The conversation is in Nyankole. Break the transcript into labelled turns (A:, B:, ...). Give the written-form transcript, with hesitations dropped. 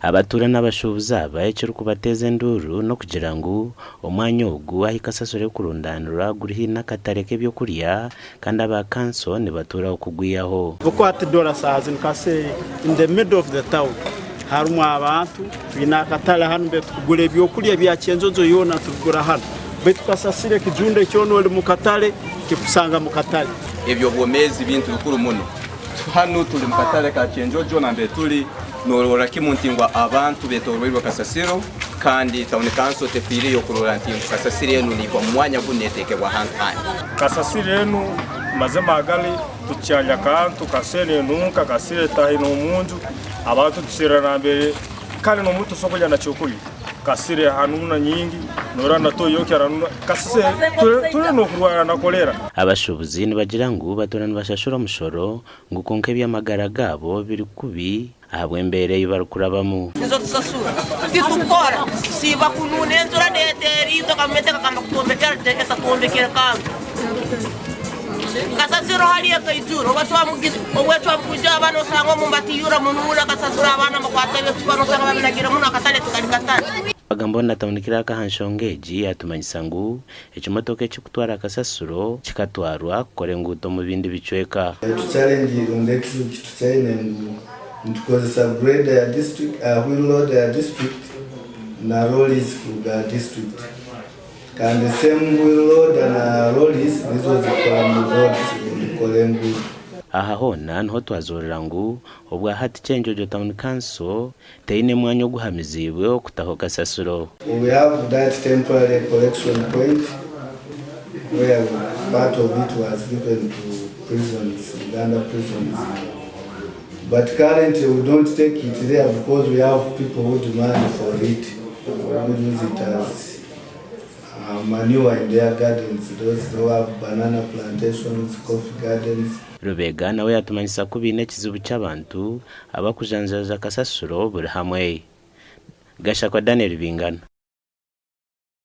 A: Abatuura n'abashuubuzi aba ekirikubateeza enduuru n'okugira ngu omwanya ogu ahi kasasiro erikurundaanirwa guri haihi n'akatare k'ebyokurya kandi aba kanso nibatuuraho kugwihaho.
B: Okwata dola saaha zinu kase in the middle of the town harimu abantu twine akatale hanu mbere tukugura ebyokurya bya kyenjojo yoona tubigura hanu baitu kasasiro ekijunda kyona ori mukatale tikusanga mukatale.
C: Eby'obwomeezi bintu bikuru muno. Hanu tuli mu katale ka Kyenjojo nambere tuli nororra kimu nti ngu abantu betoroirwe kasasiro kandi tawuni kanso tefiireyo kurora nti ngu kasasiro enu neihwa mu mwanya gunu netekebwa ahantu handi.
D: Kasasiro enu mazima agali tukyalya kantu kasasiro nenunka kasasiro etahi nomunju abantu tuserra nambere kale nomuntu tosobora kulya nakyokulya kasasiro ehanuna nyingi norora na toyi aranuna kasasiro tuli nokurwara na kolera.
A: Abashuubuzi nibagira ngu batuura nibashashura omushoro ngu kwonka eby'amagara gaabo biri kubi ahabw'embeera ei barikurabamu.
E: Nizo tusasura titukora tusiiba kunuuna enjura neteera itwe gavumenti ekagamba kutwombekera etatwombekere kantu kasasiro hariya ekaijura obwecwamu kwija abaana osanga omu nibatiyura munuuna kasasiro abaana nibakwata ebicupa nosanga babinagire muno akatare tikari katare.
A: Amagambo na Tawuni Kiraaka aha nshonga egi yatumanyisa ngu Ekimotoka ekirikutwara kasasiro kikatwarwa kukora enguuto omu bindi bicweka.
F: Etu challenge rundi ekizibu kitukyaine ngu nitukozesa grader ya district, wheel loader ya district na lorries kuruga aha district kandi same wheel loader na lorries nizo zikora mu roads rundi kukora enguudo.
A: Aha hoona niho twazoorera ngu obwahati Kyenjojo Town Council Teine mwanya oguhamiziibwe okutaho kasasiro.
F: We have that temporary collection point where part of it was given to prisons, Uganda prisons. But currently we don't take it there because we have people who demand for it, who use it as manure in their gardens, those who have banana plantations, coffee gardens.
A: Rubega nawe yatumanyisa ku baine ekizibu ky'abantu abakujanjaaza kasasiro buri hamwe. Gashakwa Daniel Bingana.